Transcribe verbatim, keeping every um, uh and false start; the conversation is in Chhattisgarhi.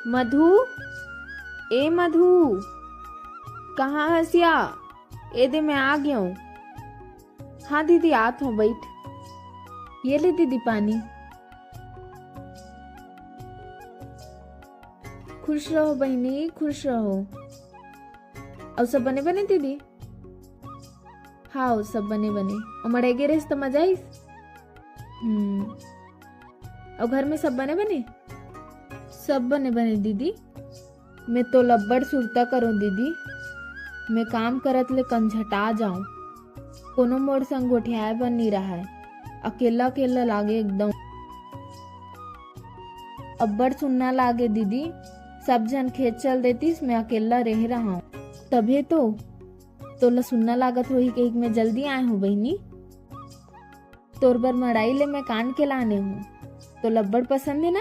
मधु, ए मधु, कहाँ हस या? ए दे, मैं आ गेंव। हाँ दीदी, आत हंव, बइठ। ये ले दीदी पानी। खुश रहो बहिनी, खुश रहो। अउ सब बने बने दीदी? हाँ, सब बने बने। अउ मड़ई गे रहेस त मजा आइस? हम्म। अउ घर में सब बने बने? सब बने बने दीदी। मैं तोला अब्बड़ सुरता करों दीदी। मैं काम करत ले कंझटा जांव। कोनो मोर संग गोठियाए बर नी रहय। अकेल्ला अकेल्ला लागे एकदम। अब्बड़ सुन्ना लागे दीदी। सब झन खेत चल देतिस, मैं अकेल्ला रेहे रहंव। तभे तो तोला सुन्ना लागत होही कहिके मैं जल्दी आए हंव बहिनी। तोर बर मड़ई ले मैं कान के लाने हंव। तोला अब्बड़ पसंद हे ना?